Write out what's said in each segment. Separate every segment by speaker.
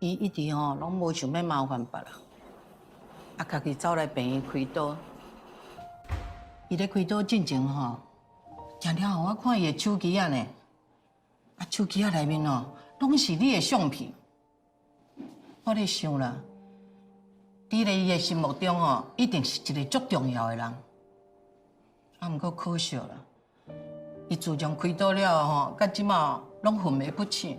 Speaker 1: 伊一直吼攏無想欲麻煩別人，啊，家己走來病院開刀。伊咧開刀進前吼，定定予我看伊的手機仔呢。啊，手機仔內面哦，攏是你的相片。我咧想啦，佇咧伊的心目中哦，一定是一个足重要的人。啊，毋過可惜啦，伊自從開刀了後吼，到這馬攏昏迷不醒。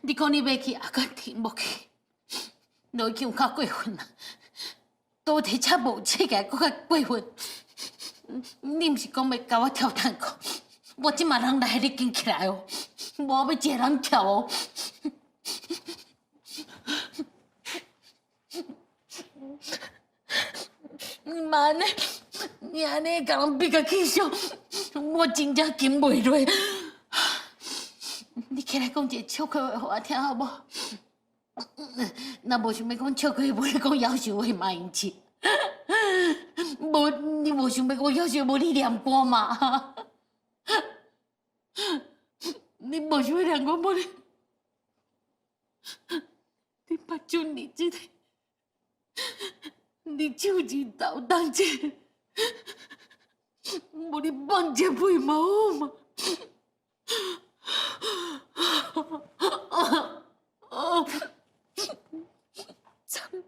Speaker 2: 你講你欲去阿根廷，無去，都已經有夠過分啦！倒提車無車起來，閣較過分。你毋是講欲共我跳探戈？我這馬人來，你緊起來哦！無我欲一個人跳哦！你嘛按呢，你按呢共人比較起笑，我真正禁袂落。你起來講一個笑話予我聽好無？若無想欲講笑話，無你講夭壽話嘛用是。無你無想欲講夭壽，無你念歌嘛？你無想欲念歌，無你，你目睭瀰這个，你手指頭動這个，無你放一屁嘛好嘛？慘！